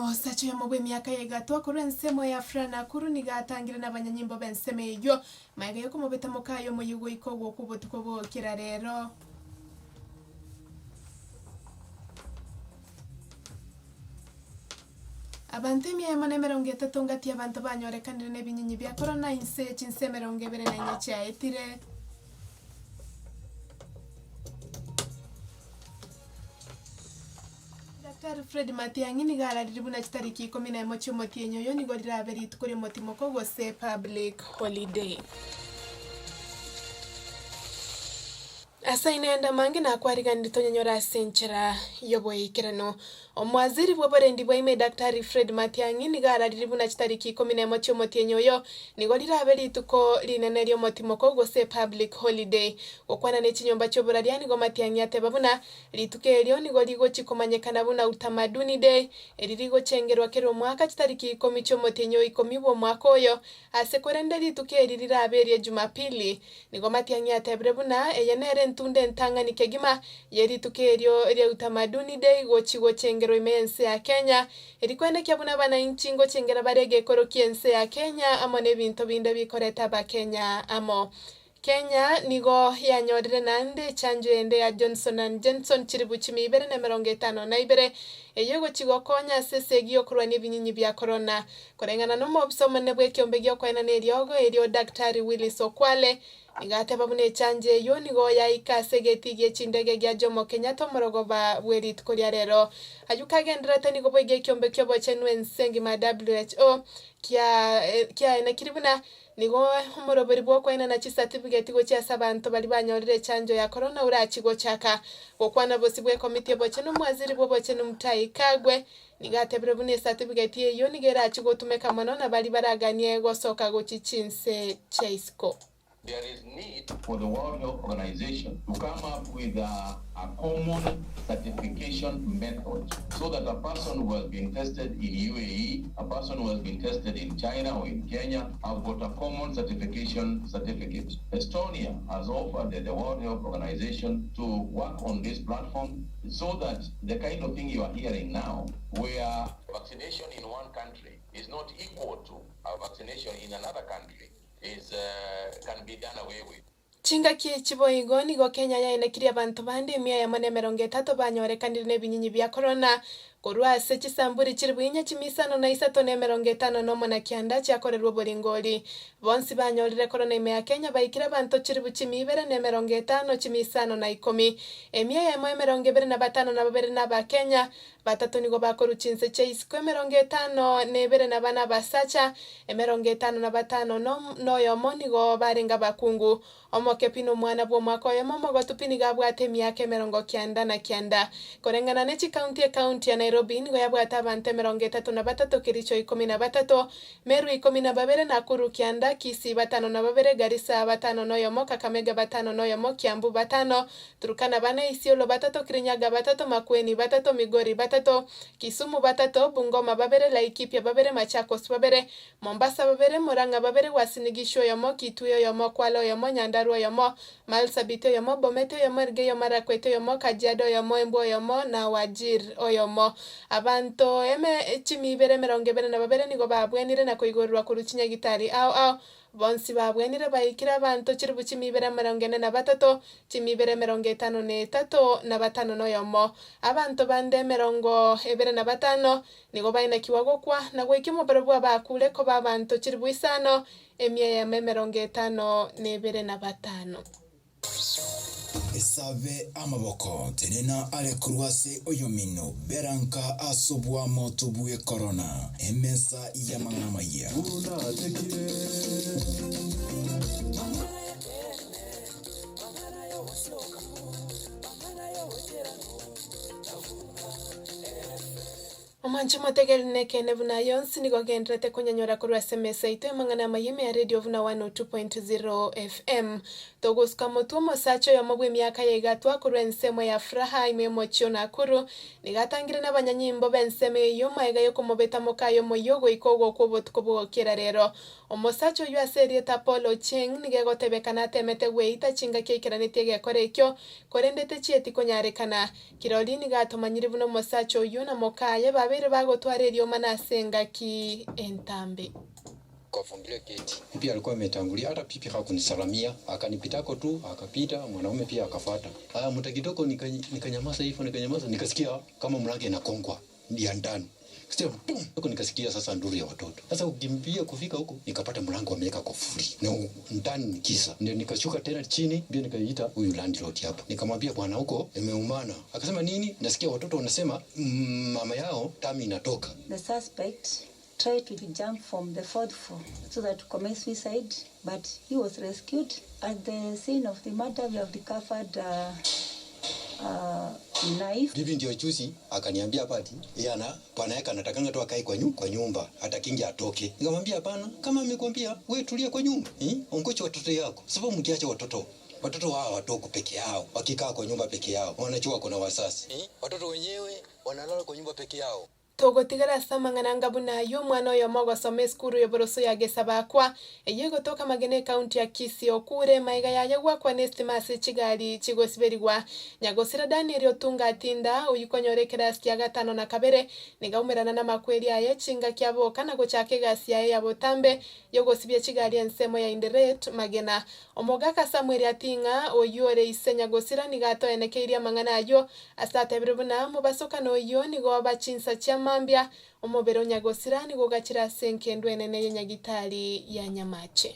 Omosacha oyomo bw'emiaka ya igatwa korwa ensemo ya Afra Nakuru nigo atangire nabanyanyimbo b'ensemo eyio, magega yokomobeta mokaye omoyio goika ogokwa obotuko bw'okera rero. Abanto emia emo na emerongo etato ngati y'abanto banyorekanire nebinyinyi bia korona inse ye chinse emerongo ebere na inye chiaetire. Daktari Fred Matiang'i nigo ararire buna chitariki ikomi na emo chi'omotienyi oyo nigo rirabe rituko ri'omotimoko gose public holiday. Ase ainaende amange nakwariganirie tonyanyore ase enchera y'oboikeranu. Omowaziri bw'oborendi bwa ime Daktari Fred Matiang'i nigo araririe buna chitariki ikomi nemo chi'omotienyi oyo nigo rirabe rituko rinene ri'omotimoko gose public holiday. Gokwana ne chinyomba chi'oboraria nigo Matiang'i ateba buna Rituko erio nigo rigochia komanyekana buna Utamaduni Day, eri rigochengerwa kera omwaka chitariki ikomi chi'omotienyi o ikomi bw'omwaka oyo, ase korende rituko eri rirabe erie Jumapili. Nigo Matiang'i atebire buna eye nere entunda entang'ani kegima ye rituko erio ria Utamaduni Day gochia gochengerwa ime y'ense ya Kenya, eri koenekia buna abanainchi ngochengera bare egekoro ki'ense ya Kenya amo nebinto binde bikoreta abakenya amo. Kenya nigo yanyorire naende echanjo ende ya Johnson and Jenson chilifu chimia ibere na emerongo etano na ibere, eyio egochia gokonya ase esegi y'okorwania ebinyinyi bia korona. Koreng'ana nomobisa omonene bw'ekeombe gi'okoenana eriogo erio Daktari Willis Okwale, nigo ateba buna echanjo eyio nigo yaika ase egetii gie chindege gia Jomo Kenyatta omorogoba bwe rituko ria rero. Ayio kagendererete nigo boigo ekeombe ki'obochenu ense engima WHO kia kiaenekiri buna Nigo omoroberi bw'okoenana chisatibigeti gochia ase abanto baria banyorire echanjo ya korona orachie gochaka. Gokwana bosio bw'ekomiti y'obochenu omwaziri bw'obochenu Mutahi Kagwe nigo atebire buna esatibigeti eyio nigo erachie gotumeka mono na baria baraganie gosoka gochia chinse chia isiko. There is need for the World Health Organization to come up with a a common certification method so that a person who has been tested in UAE, a person who has been tested in China or in Kenya have got a common certification certificate. Estonia has offered the World Health Organization to work on this platform so that the kind of thing you are hearing now where vaccination in one country is not equal to a vaccination in another country is can be done away with. Chingaki echi boigo nigo Kenya yaenekirie abanto bande emia eyemo na emerongo etato banyorekanire nebinyinyi bia korona, korwa ase chisamburi chilifu inye chimia isano na isato na emerongo etano nomo na kianda chiakorerwa oboringori. Bonsi banyorire korona ime ya Kenya baikire abanto chilifu chimia ibere na emerongo etano chimia isano na ikomi. Emia eyemo emerongo ebere na batano na babere nabakenya, Batato nigo bakorwa chinse chia isiko emerongo etano na ebere na bana abasacha, emerongo etano na batano noyomo nigo barenge abakungu. Omoke pi nomwana bw'omwaka oyomo omogotu pi nigo abwate emiaka emerongo kianda na kianda. Koreng'ana ne chikaunti ekaunti ya Nairobi nigo yabwate abanto emerongo etato na batato Kericho ikomi na batato, Meru ikomi na babere, Nakuru kianda, Kisii batano na babere, Garissa batano noyomo, Kakamega batano noyomo, Kiambu batano, Turkana bane, Isiolo batato, Kirinyaga batato, Makueni batato, Migori batato, Kisumu batato, Bungoma babere, Laikipia babere, Machakos babere, Mombasa babere, Murang'a babere, Uasin Gishu oyomo, Kitui oyomo, Kwale oyomo, Nyandarua oyomo, Marsabit oyomo, Bomet oyomo, Elgeyo Marakwet oyomo, Kajiado oyomo, Embu oyomo, na Wajir oyomo. Abanto eme chimia ibere emerongo ebere na babere nigo babwenire na koigorerwa korwa chinyagitari ao ao. Bonsi babwenire baikire abanto chilifu chimia ibere emerongo ene na batato, chimia ibere emerongo etano na etato, na batano noyomo. Abanto bande emerongo ebere na batano nigo bainekigwa gokwa, na goikia omobere bw'abakure koba abanto chilifu isano, emia eyemo emerongo etano na ebere na batano. Esabe amaboko, tenena are korwa ase oyomino, bera nka ase oboamo tobue korona, emesa y'amang'ana amayia. Omwanche omotegereri nekeene buna aye onsi nigo ogendererete konyanyora korwa ase emesa yaito y'amang'ana amaya ime ya radio buna 102.0 FM. Togosuka motwe omosacha oyomo bw'emiaka ya igatwa korwa ensemo ya Furaha ime y'omochie o Nakuru, nigo atangire nabanyanyimbo b'ensemo eyio magega y'okomobeta mokaye omoyio goika ogokwa obotuko bw'ogokera rero. Omosacha oyio ase erieta Paul Ochieng nigo egotebekana atemete gweita chingaki aikeranetie egekora ekio, korende techieti konyarekana. Kirori nigo atomanyire buna omosacha oyio na mokaye babeire. babeire bagotwara eriomana ase engaki entambe. Kafungilia gate. Pia alikuwa ametangulia, hata pipi hakunisalamia, akanipitako tu, akapita, mwanaume pia akafuata. Haya, muda kidogo nikanyamaza hivyo, nikanyamaza, nikasikia kama mlango inakongwa ya ndani. Kasikia pum, huko nikasikia sasa nduru ya watoto. Sasa kukimbia kufika huko nikapata mlango ameweka kufuli. Na ndani ni kisa. Ndio nikashuka tena chini, ndio nikaita huyu landlord hapa. Nikamwambia bwana huko imeumana. Akasema nini? Nasikia watoto wanasema mama yao damu inatoka. The suspect tried to jump from the fourth floor so that to commit suicide, but he was rescued. At the scene of the murder, we have recovered a knife. Bibi ndio juzi akaniambia hapa ati yeye ana bwana yake anatakanga tu akae kwa nyumba, hatakingi atoke. Nikamwambia hapana, kama amekwambia wewe tulia kwa nyumba, ongoje watoto yako. Sababu mkiacha watoto wao watoko peke yao, wakikaa kwa nyumba peke yao, wanajua kuna wasasi. Watoto wenyewe wanalala kwa nyumba peke yao. Togotigara ase amang'ana nga buna aywo omwana oyomo ogosoma esukuru y'oboroso ya Gesabakwa eywo egotoka Magena ekaunti ya Kisii okure maiga yaye gwakwa na estima ase chigari chigosiberigwa. Nyagosira Daniel Otunga Atinda oywo konyora ekerasi kia gatano na kabere nigaumerana na makweri aye chingaki aboka na gochaka egasi yaye ya botambe yogosibia chigari ensemo ya Inderet Magena. Omogaka Samuel Ating'a oywo ore ise Nyagosira niga atoenekeirie amang'ana aywo ase atebire buna mobasokano oywo nigo bachinsa chia mambia omobere onyagosira nigo gachira ase enkendo enene y'enyagitari ya Nyamache.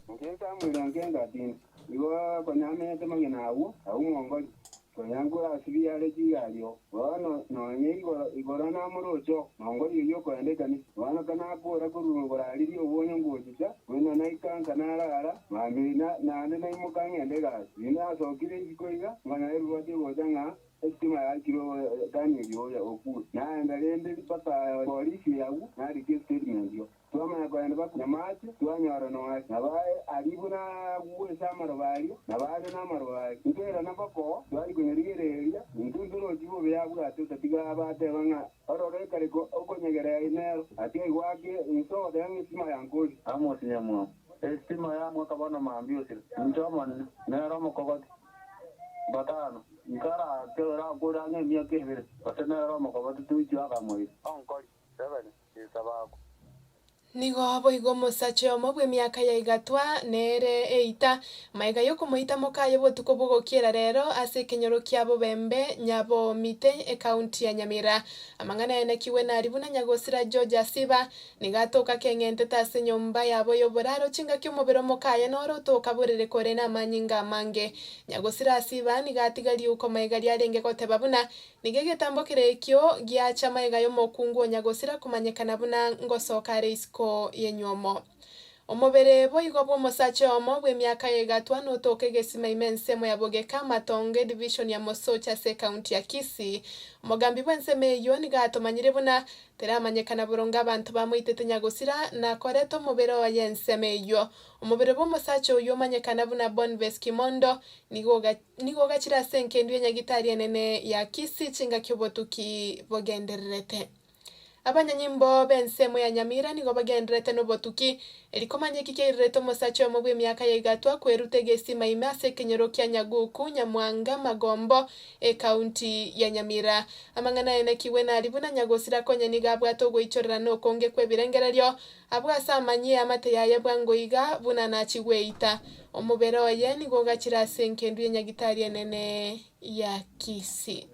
Nje Samuel angenga atini igo konyamete magena agwo agwo mwongori konyangura asibia are chigario bono nonye igoro namorocho mwongori oyo okoenda ekanisa bono kanakora korwa goraririe obwonyo ngochicha bwena naikanka narara mambia naende naimoka ng'ende egasi rinde nasokire isiko iga ng'a erubati egocha ng'a estima yakiro Daniel oya okure naenda rende mpaka polisi yagu narika statement yo twamanya koenda Nyamache twanyora noe nabae aribu nagwesa amaroba aria nabare n'amaroba aria ntwera nabako twari konyarigereria intwe ntorochi bobe yabwate otatiga abateba ng'a ororo ekare okonyegera nero ati aigwake inso oteba ng'a estima yankori Amos Nyamwamu estima yamwe kabona mambi osire nchomone nero omokogoti batano nkara kera kura ng'emia kebere ase nero omokogoti tuichwa akamoira onkori seven isabako. Nigo boigo omosacha oyomo bwa emiaka ya igatwa nere eita maiga yokomoita mokaye botuko bogokiera rero ase ekenyoro kia Bobembe Nyabomite ekaunti ya Nyamira. Amang'ana aenekiwe nari buna Nyagosira George Asiba nigo atoka keng'entete ase enyomba yabo y'oboraro chingaki omobere omokaye noro otoka borere kore na amanyinga amange. Nyagosira Asiba nigo atiga riuko maiga riarenge goteba buna nigo egetambo kere ekio giacha maiga y'omokungu o Nyagosira komanyekana buna ngosoka are isiko yenywomo. Omobere boigo bwa omosacha oyomo bwa emiaka ya igatwa notoka egesima ime ensemo ya Bogeka Matonge division ya Mosocha ase ekaunti ya Kisii. Omogambi bwa ensemo eywo nigo atomanyire buna teramanyekana boronge abanto bamoitete Nyagosira na koreta omobere oye ensemo eywo. Omobere bwa omosacha oywo omanyekana buna Bonves Kimondo nigo gachire ase enkendu y'enyagitari enene ya Kisii chingaki obotuki bogendererete. Abanyanyimbo b'ensemo ya Nyamira nigo bagenderete n'obotuki erikomanya eki kiairerete omosacha oyomo bwa emiaka ya igatwa kweruta egesima ime ase ekenyoro kia Nyaguku Nyamwanga Magombo ekaunti ya Nyamira. Amang'ana aenekiwe nari buna Nyagosira konya nigo abwate ogoichorera na okonge kwa ebirengererio abwo ase amanyie amate yaye bwango iga buna nachigweita. Omobere oye nigo ogachire ase enkendu y'enyagitari enene ya Kisii.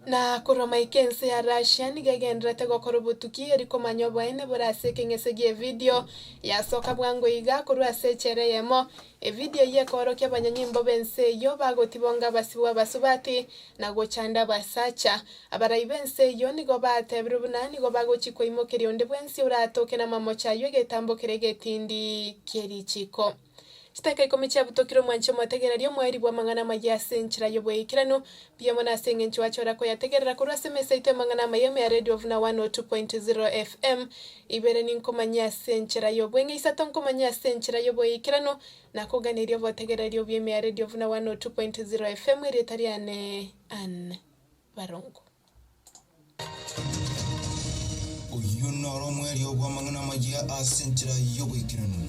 Na korwa maika ense ya Russia nigo egenderete gokora obotuki erikomanya oboene bore ase ekeng'ese gie evideo yasoka bwango iga korwa ase echere eyemo. Evideo eyio ekorokia abanyanyimbo b'ense eyio bagotibonga abasibwa abasubati na gochanda abasacha. Abarai b'ense eyio nigo batebire buna nigo bagochi koimokeria onde bwensi oratoke na mamocha aywo egetambo kere egetindi ki'erichiko. Chitaka ikomi chiabutokire omwanchi omotegereria omweri bwa amang'ana amaya ase enchera y'oboikeranu mbuya mono ase eng'encho wachora koyategerera korwa ase emesa yaito amang'ana amaya ime ya Radio Vuna 102.0 FM ibere ninkomanya ase enchera y'obweng'e isato nkomanya ase enchera y'oboikeranu nakoganeria obotegereria obwa ime ya Radio Vuna 102.0 FM erieta riane Ann Barongo. Oyo noro omwerio bw'amang'ana amayia ase enchera y'oboikeranu.